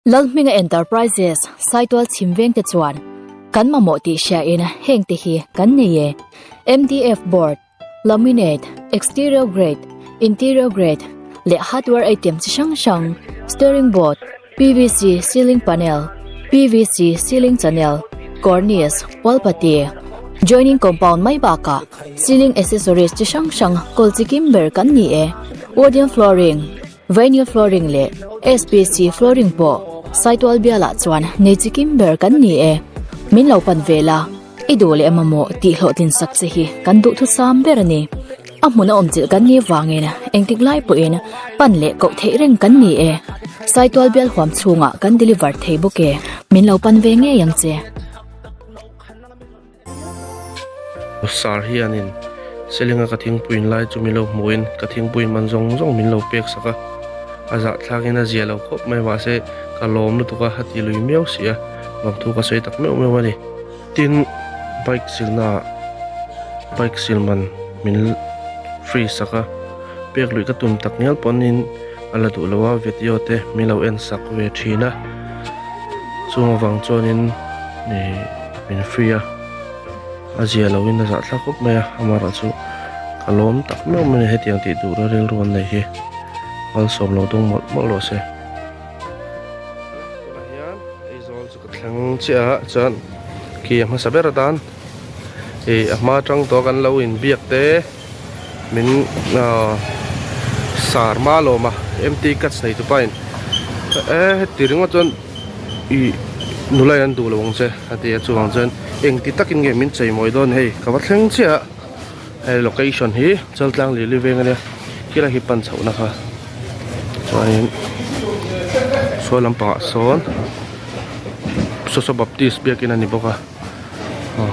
Lalhminga Enterprises, Saitual chhim vengte chuan kan mamawh tih hriain hengte hi kan nei e, MDF board, laminate, exterior grade, interior grade leh hardware item chi hrang hrang, steering board, PVC ceiling panel, PVC ceiling channel, cornice, wall putty, joining compound mai bakah ceiling accessories chi hrang hrang kawl chi kim ber kan ni e, wooden flooring, Vinyl flooring leh SPC flooring pawh Saitual bialah chuan nei chi kim ber kan ni e. Min lo pan ve la, i duh leh mamawh tih hlawhtlin sak che hi kan duhthusam ber a ni. A hmun a awmchilh kan nih vangin engtik lai pawhin pan leh koh theih reng kan ni e. Saitual bial huam chhungah kan deliver thei bawk e. Min lo pan ve ngei ang che. Sar hianin Selinga ka thingpuiin lai chu min lo hmuhin ka thingpuiin man zawng zawng min lo pek sak a, a zahthlakin a zia lo khawp mai mahse ka lawm lutuk a, a ti lui miau si a, lawmthu ka sawi tak meuh meuh a ni. Tin, bike silna ah bike sil man min free sak a, pek luih ka tum tak ngial pawhin a la duh lo a, video te min lo en sak ve thin a, chung avang chuanin ih min free a. A zia lo in a zah thlak khawp mai a, amaherawh chu ka lawm tak meuh mai a ni hetiang tih duhna rilru an nei hi malsawm lo dawng mawlh mawlh rawh se. Tunah hian Aizawl chu ka thleng chiah a chuan khi a hmasa ber atan ih a hma atang tawh kan lo inbiak te min ahh sar hma lawm a empty cuts nei tu pa in e heti ringawt chuan. Ih nula in an duh lo ang che a ti a chuvang chuan engti takin nge min chei mawi dawn hei ka va thleng chiah a hei location hi Chaltlang Lili veng ania khilai hi pan chhoh na kha chuanin sawi lampangah sawn Soso Baptist biakin a ni bawk a aw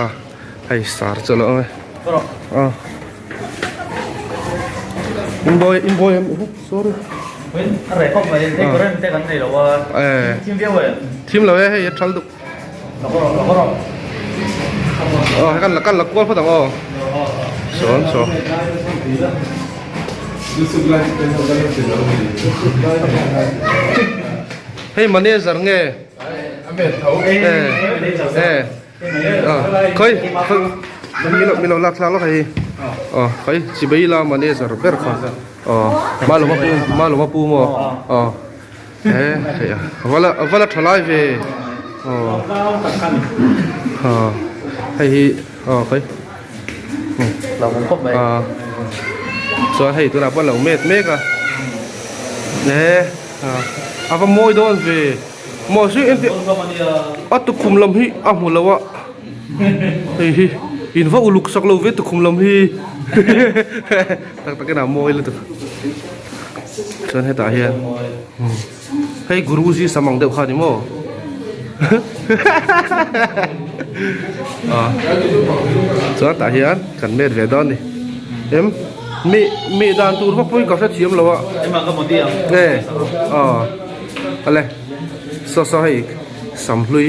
ah. Hei sar chu lo awm e a inbawi inbawi em sorry thim lo e hei a thal duk aw kan la kan la kual phawt ang aw sawn saw hei manager nge e Khawi mi lo lak thlak lawk hei aw khawi chibai la manager ber kha aw malawma pu malawma pu maw aw he hei a vala vala tha lai ve aw aw hei hi aw khawi aw chuan hei tunah pawh an lo met mek a he a va mawi dawn ve. Mahse engti a tukhum lam hi a hmu lo a hei hi in va uluk sak lo ve tukhum lam hi tak takin a mawi lutuk chuan hetah hian hei guruji sam ang deuh kha ni maw chuan tah hian kan met ve dawn a ni em mi mi dan tur vak pawhin ka hrethiam lo a e aw. Ale saw saw hei sam hlui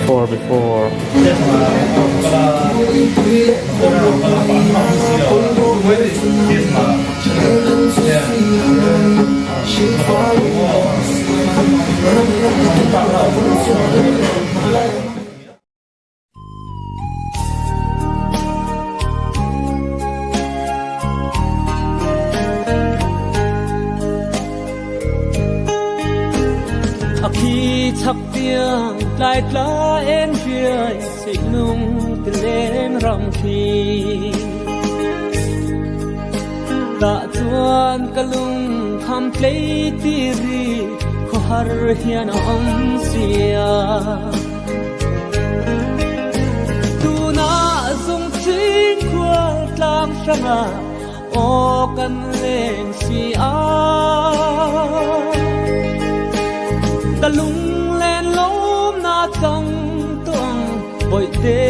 Before before Tah chuan ka lungkham tlei tiri khawhar hian a awm sia. Tunah zung ching khual tlang hranga aw kan leng si a. Ka lunglen lawm na chang tawh ang bawihte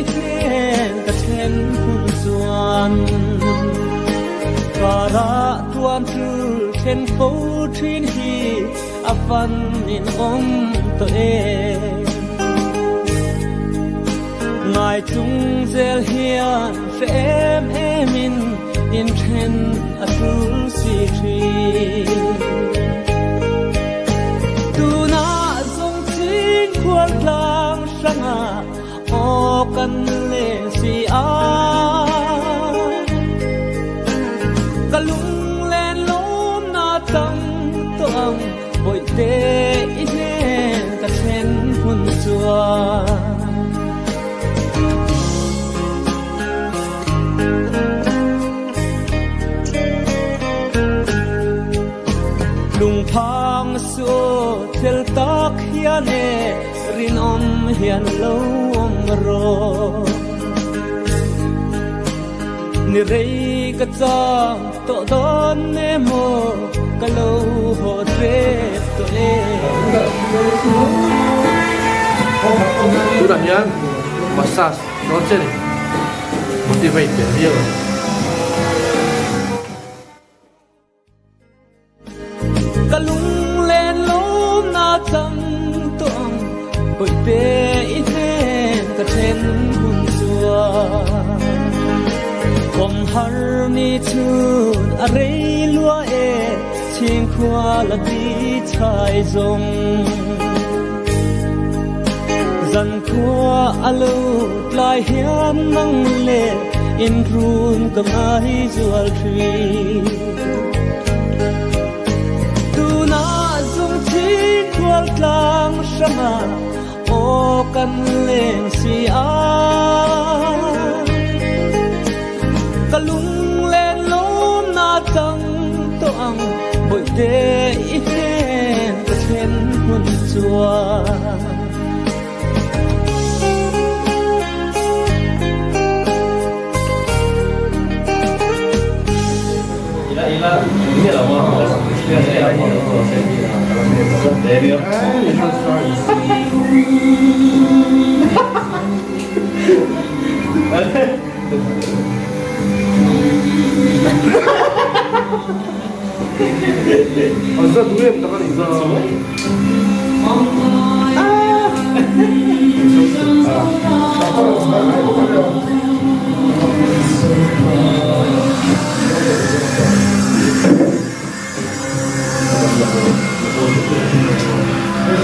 i hnen ka then hun chuan. Karah tuan tul thlen fo thin hi a fan in awm tawh e. Ngai chung zel hian hre em em in inthen a tul si thin. Tunah zawng chin khual tlang hrangah aw kan leng si a. Ka lunglen lawm na tang tawh ang bawihte i hnen ka thlen hun chuan. Lungphang su aw thil tak hian e rinawm hian lo awm rawh. Ni rei ka chang tawh dawn emaw ka lo haw hrep tawh e. Tunah hian massage dawn che ni motivate ber viau a ni. Ka lunglen lawm na chang tawh ang bawihte i hnen ka then hun chuan Awm har ni chhun a rei lua e chhingkhua la ti chhai zawng Zankhua a lo tlai hian nang le inrun ka ngai zual thin. Tunah zung chhing khual tlang hrangah aw kan leng si a. Ka lunglen lawm na chang tawh ang bawihte i hnen ka thlen hun chuan.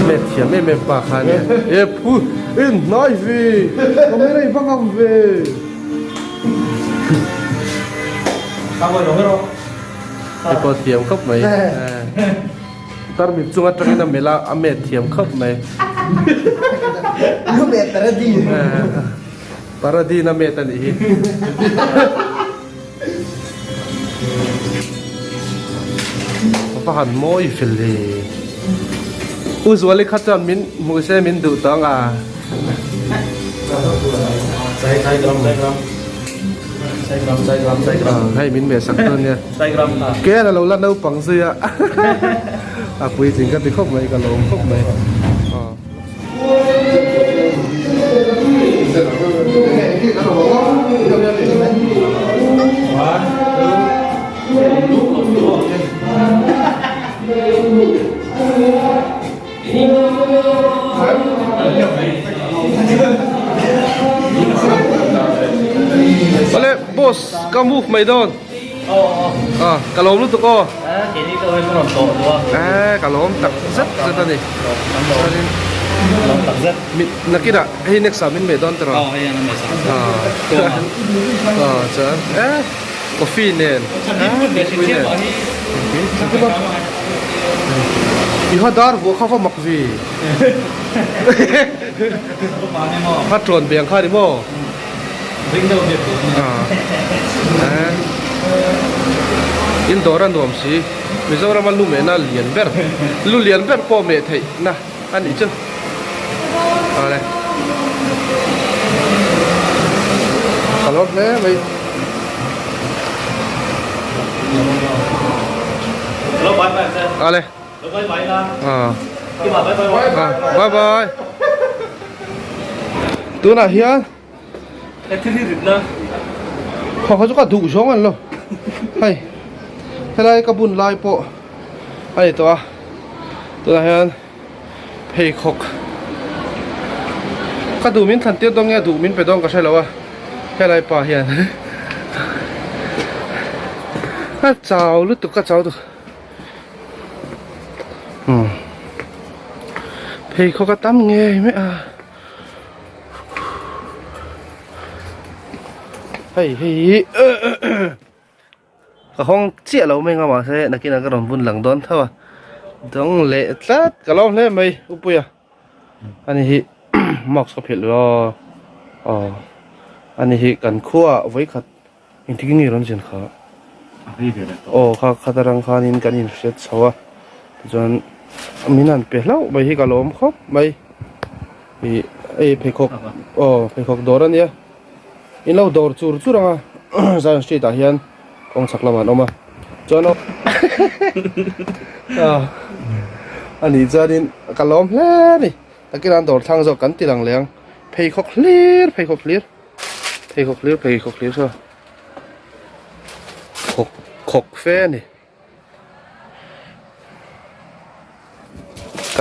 Met thiam em em pa kha ania e phu in hnai ve camera i va ngam ve. Hei pawh thiam khawp mai tarmit chung atangin a melh a a met thiam khawp mai paradin a met a nih hi. Va han mawi fel le. U Zuali kha chuan min hmuh se min duh tawh ang a. Hei min meh sak dawn nia. Ken a lo la naupang zui a. A puitling ka ti khawp mai ka lawm khawp mai. Awle boss ka move mai dawn ah ka lawm lutuk aw eh ka lawm tak zet zet ani nakinah hei next ah min meh dawn tawh ah chuan eh coffee nen mipui nen i ha dar vuah kha va mak vi ha tawn ve ang kha ni maw ah. In dawr a nuam si. Mizorama lu mehna lian ber, lu lian ber pawh meh theihna a nih chu. Awle. Ka lawm hle mai. Awle. Bye bye. Tunah hian Khaw kha chu ka duh zawng an lo hei helai ka bun lai pawh a ni tawh a tunah hian pheikhawk ka duh min thlan tir dawn nge duh min pe dawn ka hre lo a helai pa hian a chau lutuk ka chau lutuk umm pheikhawk a tam ngei mai a. Hei hei ka hawng chiah lo mai nga mahse nakinah ka rawn bun lang dawn tho a dawng leh tlat ka lawm hle mai upuia ani hi mask ka phelh lo aw ani hi kan khua vawikhat engtik in nge rawn zin kha aw kha khat atang khanin kan inhriat chho a tichuan min han pe hlauh mai hi ka lawm khawp mai ih hei pheikhawk aw pheikhawk dawr a nia in lo dawr chur chur ang a Zion street ah hian kawng chhak lamah an awm a chuan aw a nih chuanin ka lawm hle a ni takin an dawr thlang zawk kan ti lang leh ang pheikhawk hlir pheikhawk hlir. Pheikhawk hlir pheikhawk hlir saw khawk khawk fe a ni.